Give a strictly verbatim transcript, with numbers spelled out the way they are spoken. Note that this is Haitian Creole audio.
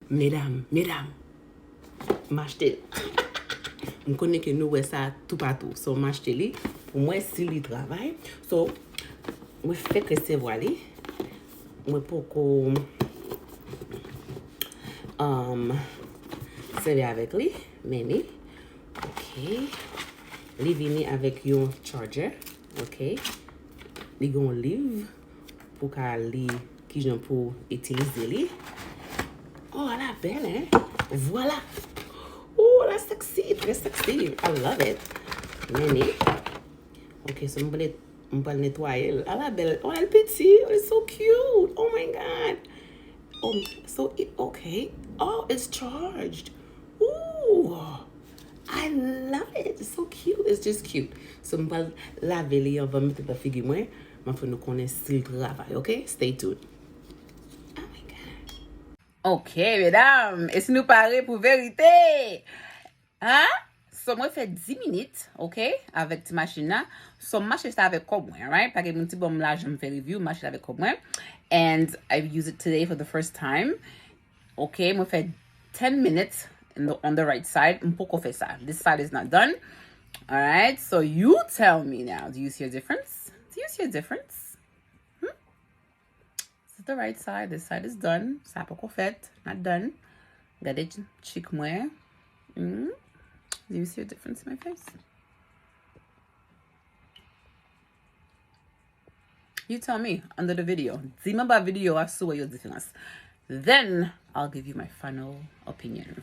Medam, medam, m achte l. M konnen ke nou wè sa toupatou. So, m achte li pou m wè si li travay. So, mwen fèk resevwa li. Mwen poko um, sèvi avèk li, men li. Ok. Li vini avèk yon charger. Ok. Li gen yon liv pou ka li kijan pou itilize li. Oh, ala bèl, hein? Vwala. Oh, la sexy, très sexy. I love it. Men li. Ok, so m pral, m pral netwaye l. Ala bèl. Oh, l piti. Oh, it's so cute. Oh my God. Oh, so it, okay. Oh, it's charged. Ooh. I love it. It's so cute. It's just cute. So, m pral lave li anvan m mete l nan figi mwen. M ap fè nou konnen si l travay, ok? Stay tuned. Oh my God. Ok, medam, e si nou pare pou verite? Hein? So, mwen fè dis minit, ok, avèk ti machin nan. So, m achte sa avèk kòb mwen, right? Pa gen moun ki ban m lajan m fè review, m achte avèk kòb mwen. And I use it today for the first time. Ok, mwen fè ten minutes in the, on the right side. M poko fè sa. This side is not done. Alright, so you tell me now. Do you see a difference? Do you see a difference? Hmm? This is the right side. This side is done. Sa poko fèt. Not done. Gade ch-, cheek mwen. Hmm? Do you see a difference in my face? You tell me under the video. Di m anba videyo a si w wè yon diferans. Then I'll give you my final opinion.